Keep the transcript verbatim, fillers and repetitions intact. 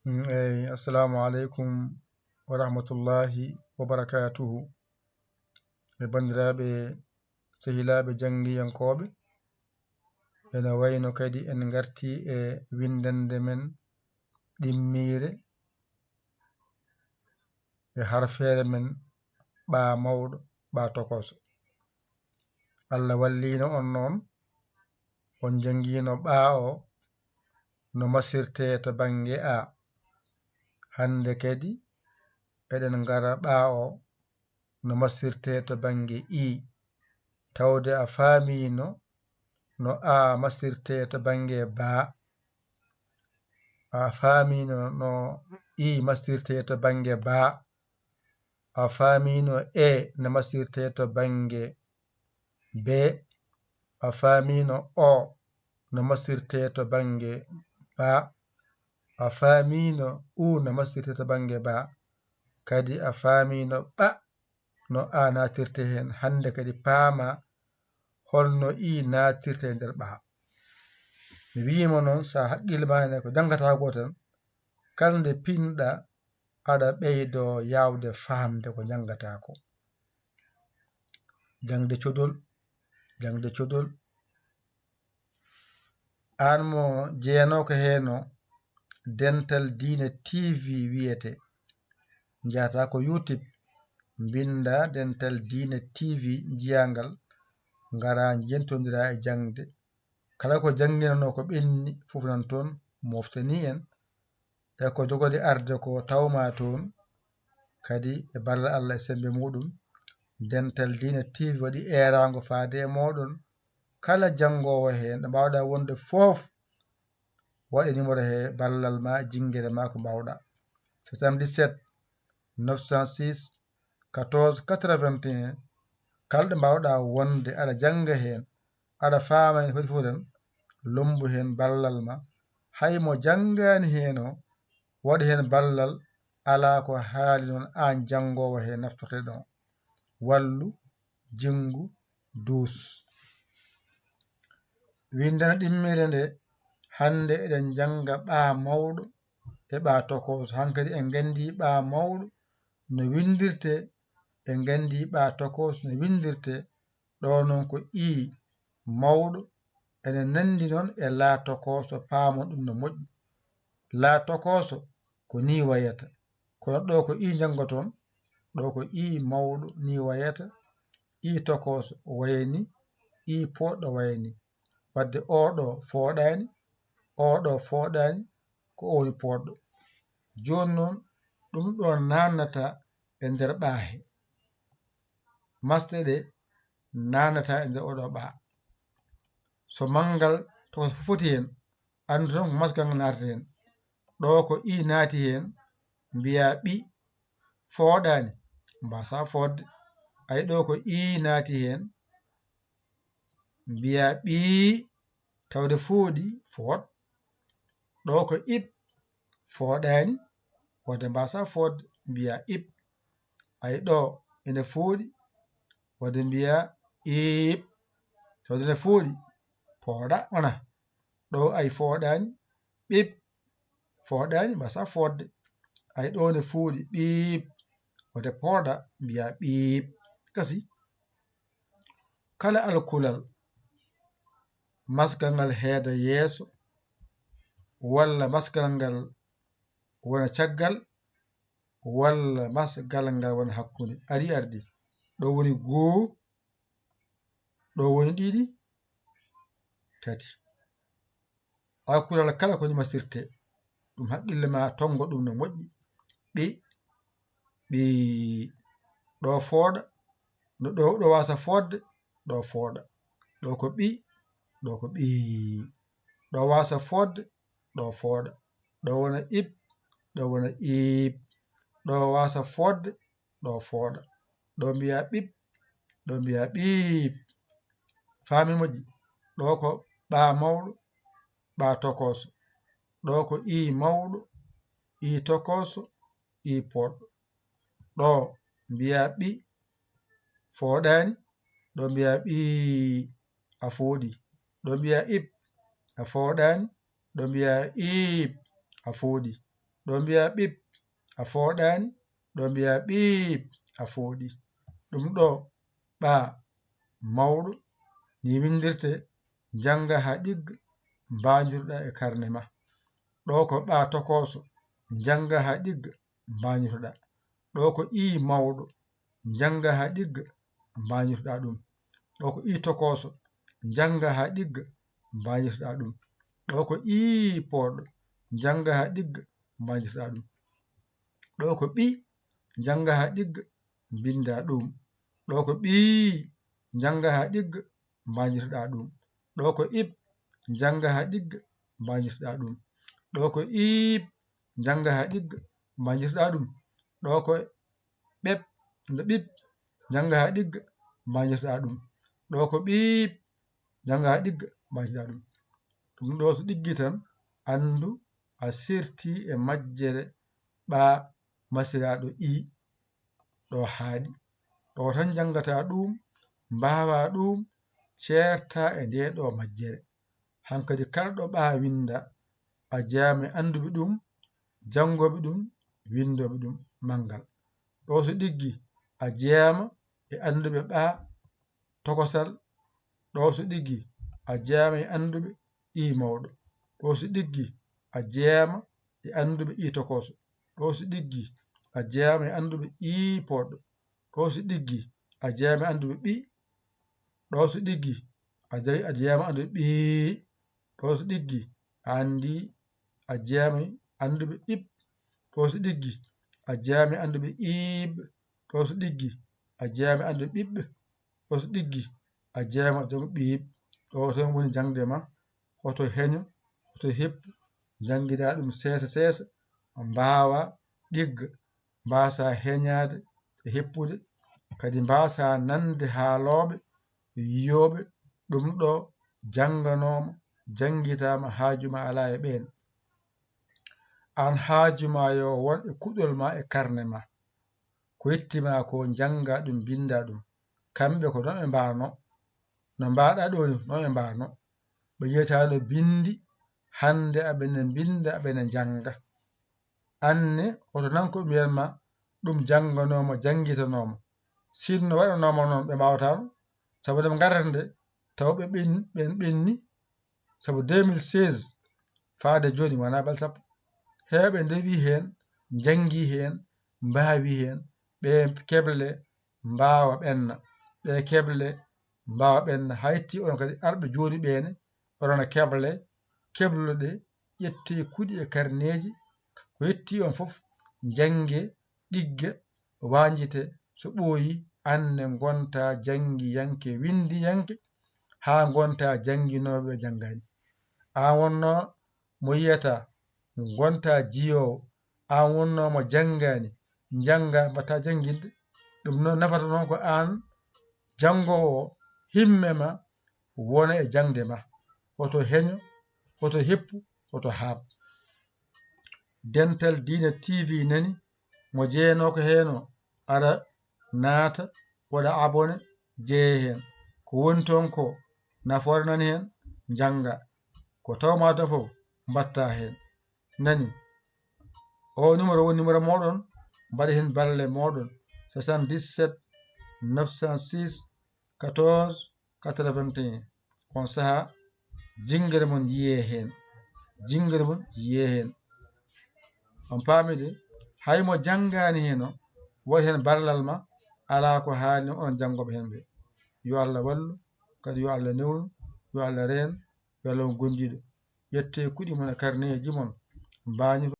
Mm, eyi, assalamu aleykum wa rahmatullahi wa barakatuhu. E banndiraaɓe, sehilaaɓe janngiyankooɓe, ene wayno kadi en ngarti e winndannde men ɗimmiire e harfeere men ɓaa mawɗo, ɓaa tokooso. Allah walliino on noon, on njanngiino ɓaa o no masirtee to bannge A. Hannde kadi eɗen ngara ɓaa o no masirtee to bannge I. Tawde a faamiino no A masirtee to bannge Ba, a faamiino no I masirtee to bannge Ba, a faamiino E no masirtee to bannge Be, a faamiino O no masirtee to bannge Ba, a faamiino U no masirtee to bannge Ba, kadi a faamiino Ɓa no A naatirtee heen. Hannde kadi paamaa holno I naatirtee nder Ɓa. Mi wiyiima noon, so a haqqille maa ene ko janngataa ko tan, kala nde pinɗaa, aɗa ɓeydoo yaawde faamde ko njanngataa ko. Jaŋde codol, jaŋde codol. Aan mo jeenooka heen o, Dental Diine T V wiyetee. Njahataa ko YouTube, mbinndaa Dental Diine T V, njiyaa ngal, ngaraa njentondiraa e jaŋde. Kala ko jannginanoo ko ɓenni fof nan toon, moftanii en. E ko jogori arde ko tawmaa toon, kadi e ballal Allah e semmbe muuɗum, Dental Diine T V waɗi eeraango faade e mooɗon. Kala janngoowo heen, ɗo mbaawɗaa wonde fof, waɗe numéro he ballal ma, jinngere ma ko mbaawɗaa. Soixante-dix-sept, neuf cent six, quatorze quatre-vingt-un, kala ɗo mbaawɗaa wonde, aɗa jannga heen, aɗa faama heen, foti fof tan, lommbu heen ballal ma. Hay mo janngaani heen o, waɗ heen ballal, alaa ko haali noon, aan janngoowo heen naftorteɗo o. Wallu, jinngu, duus. Winndana ɗimmiire nde, hannde eɗen njannga ɓaa mawɗo e ɓaa tokooso. Hankadi en nganndii ɓaa mawɗo no winndirtee, en nganndii ɓaa tokooso no winndirtee. Ɗo noon ko I mawɗo, ene nanndi noon e laa tokooso, paamon ɗum no moƴƴi. Laa tokooso ko nii wayata, kono ɗo ko I njanngoton, ɗo ko I mawɗo nii wayata, I tokooso waya nii, I pooɗɗo waya nii. Wadde oo ɗo fooɗaani, oo ɗo fooɗaani, ko oo woni pooɗɗo. Jooni noon, ɗum ɗo naatnata e nder ɓaa he. Masɗe ɗe naatnata e nder oo ɗo ɓaa. So manngal tokooso fof foti heen, anndu tan ko masgal ngal naatata heen. Ɗo ko I naati heen, mbiyaa ɓi, fooɗaani, mbaasaa fooɗde. Ay, ɗo ko I naati heen, mbiyaa ɓii, tawde fooɗi, fooɗ. Ɗo ko ib, fooɗaani, wadde mbaasaa fooɗde, mbiyaa ib. Ay, ɗo ene fooɗi, wadde mbiyaa iib. Tawde ene fooɗi, pooɗa, wona. Ɗo ay fooɗaani, ɓib, fooɗaani, mbaasaa fooɗde. Ay, ɗo ene fooɗi, ɓiib. Wadde pooɗa, mbiyaa ɓiib. Kasi, kala alkulal, masgal ngal heeda yeeso, walla masgal ngal wona caggal, walla masgal ngal wona hakkunde. Ari ardi. Ɗo woni goo, ɗo woni ɗiɗi, tati. Alkulal kala ko ni masirte, ɗum haqqille ma tonngo ɗum no moƴƴi. Ɓi, ɓi, ɗo fooɗa, no ɗo, ɗo waasa fooɗde, ɗo fooɗa. Ɗo ko ɓi, ɗo ko ɓi, ɗo waasa fooɗde, ɗo fooɗa. Ɗo wona ib, ɗo wona iib, ɗo waasa fooɗde, ɗo fooɗa. Ɗo mbiyaa ɓib, ɗo mbiyaa ɓiib. Faami moƴƴi, ɗo ko ɓaa mawɗo, ɓaa tokooso. Ɗo ko ii mawɗo, ii tokooso, ii pooɗɗo. Ɗo mbiyaa ɓi, fooɗaani. Ɗo mbiyaa ɓii, a fooɗi. Ɗo mbiyaa ib, a fooɗaani. Ɗo mbiyaa iib, a fooɗi. Ɗo mbiyaa ɓip, a fooɗaani. Ɗo mbiyaa ɓiip, a fooɗi. Ɗum ɗo ɓaa mawɗo, ni winndirtee, njanngaa haa ɗigga, mbaajortoɗaa e karne ma. Ɗo ko ɓaa tokooso, njanngaa haa ɗigga, mbaajortoɗaa. Ɗo ko ii mawɗo, njanngaa haa ɗigga, mbaajortoɗaa ɗum. Ɗo ko ii tokooso, njanngaa haa ɗigga, mbaajortoɗaa ɗum. Ɗo ko ii pooɗɗo, njanngaa haa ɗigga, mbaajortoɗaa ɗum. Ɗo ko ɓi, njanngaa haa ɗigga, mbinndaa ɗum. Ɗo ko ɓii, njanngaa haa ɗigga, mbaajortoɗaa ɗum. Ɗo ko ib, njanngaa haa ɗigga, mbaajortoɗaa ɗum. Ɗo ko iib, njanngaa haa ɗigga, mbaajortoɗaa ɗum. Ɗo ko ɓep, nde ɓip, njanngaa haa ɗigga, mbaajortoɗaa ɗum. Ɗo ko ɓiip, njanngaa haa ɗigga, mbaajortoɗaa ɗum. Ɗum ɗo so ɗiggi tan, anndu a sirtii e majjere ɓaa masiraaɗo ii. Ɗo haaɗi. Ɗo tan njanngataa ɗum, mbaawaa ɗum, ceertaa e ndee ɗo majjere. Hankadi kala ɗo ɓaa winndaa, a jeyaama e annduɓe ɗum, janngooɓe ɗum, winndooɓe ɗum manngal. Ɗo so ɗiggi, a jeyaama e annduɓe ɓaa tokosal. Ɗo so ɗiggi, a jeyaama e annduɓe ii mawɗo. Ɗo so ɗiggi, a jeyaama e annduɓe ii tokooso. Ɗo so ɗiggi, a jeyaama e annduɓe ii pooɗɗo. Ɗo so ɗiggi, a jeyaama e annduɓe ɓi. Ɗo so ɗiggi, a jeyi-, a jeyaama e annduɓe ɓii. Ɗo so ɗiggi, a anndi, a jeyaama e annduɓe ib. Ɗo so ɗiggi, a jeyaama e annduɓe iib. Ɗo so ɗiggi, a jeyaama e annduɓe ɓiɓɓe. Ɗo so ɗiggi, a jeyaama e jom ɓiib. Ɗo tan woni jaŋde ma. Hoto heño, hoto heppu, njanngiraa ɗum seesa seesa, mbaawaa ɗigga, mbaasaa heñaade e heppude, kadi mbaasaa nande haalooɓe, yiyooɓe, ɗum ɗo jannganooma, janngitaama, haaju ma alaa e ɓeen. Aan haaju ma yo won e kuɗol ma e karne ma. Ko yetti ma ko, njanngaa ɗum, mbinndaa ɗum. Kamɓe ko noon ɓe mbaanoo. No mbaaɗaa ɗoo ni, noon ɓe mbaanoo. Ɓe njiyataano binndi, hannde aɓe ne mbinnda, aɓe ne njannga. Aan ne, hoto nan ko mbiyan ma, ɗum jannganoo ma, janngitanooma. Sinno waɗanoo ma noon, ɓe mbaawataano. Sabu nde ɓe ngarata nde, taw ɓe ɓen-, ɓen ɓenni. Sabu deux mille seize faade jooni wonaa balɗe sappo. Heewɓe ndewii heen, njanngii heen, mbaawii heen. Ɓee keble mbaawa ɓenna. Ɓee keble mbaawa ɓenna. Hayti onon kadi arɓe jooni ɓee ne, onon keble, kebluɗe, ƴettee kuɗi e karneeji. Ko yetti on fof, njanngee, ɗigga, waanjite, so ɓooyi, aan ne ngontaa janngiyanke, winndiyanke, haa ngontaa jannginooɓe ɓe janngaani. Aan wonnoo mo yiyataa, ngontaa jiyoowo, aan wonnoo mo janngaani, njanngaa, mbaɗtaa jannginde. Ɗum noon nafata noon ko aan janngoowo o, himme ma wona e jaŋde ma. Hoto heño, hoto heppu, hoto haaɓ. Dental Diina T V nani, mo jeyanoo ko heen o, aɗa naata, waɗa abonné, jeyee heen. Ko woni toon ko, nafoore nani heen, njanngaa. Ko taw-maa toon fof, mbaɗtaa heen. Nani? O numéro woni numéro mooɗon, mbaɗee heen baralle mooɗon, soixante-dix-sept neuf cent six quatorze quatre-vingt-un. On sahaa, jinngere mon yiyee heen. Jinngere mon yiyee heen. On paami de, hay mo janngaani heen o, waɗi heen barlal ma, alaa ko haani onon janngooɓe heen ɓe. Yo Allah wallu, kadi yo Allah newnu, yo Allah reen, yo Allah won gondiiɗo. Ƴettee kuɗi mon e karneeji mon, mbaañoto.